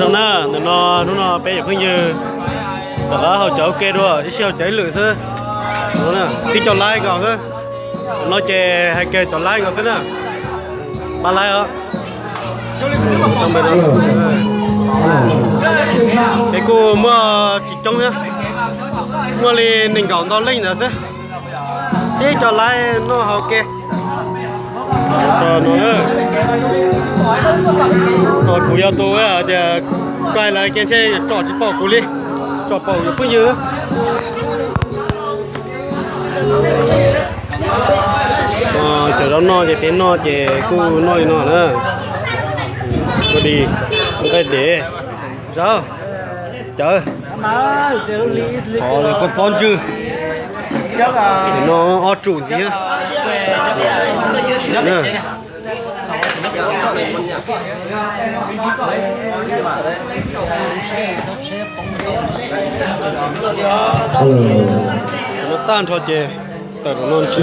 Na, ntawm no hnub no peb cov phooj ywg rov qab haus cawv ua ke dua, ib sij haus cawv ib lwm xwb. Tib co laib nkaus xwb. No ces hais kiag cov laib nkaus xwb na. Pab laib os. Peb kuj muaj tsis coob thiab, muaj li nees nkaum ntau leej ntawd xwb. Tib co laib noj haus ua ke. Kuv yog tus tias, koj hais lawv ces ntshe tsom tsis pom kuv li, tsom pom cov phooj ywg. Cov zaub noj ces peb noj ces kuj noj li no na. Kuj di, nqaij dev, zaub, cawv, qos, kua txob ntswg. Ces no ob tsum ntxiv. Tag nrho ces tawm rau no ntshe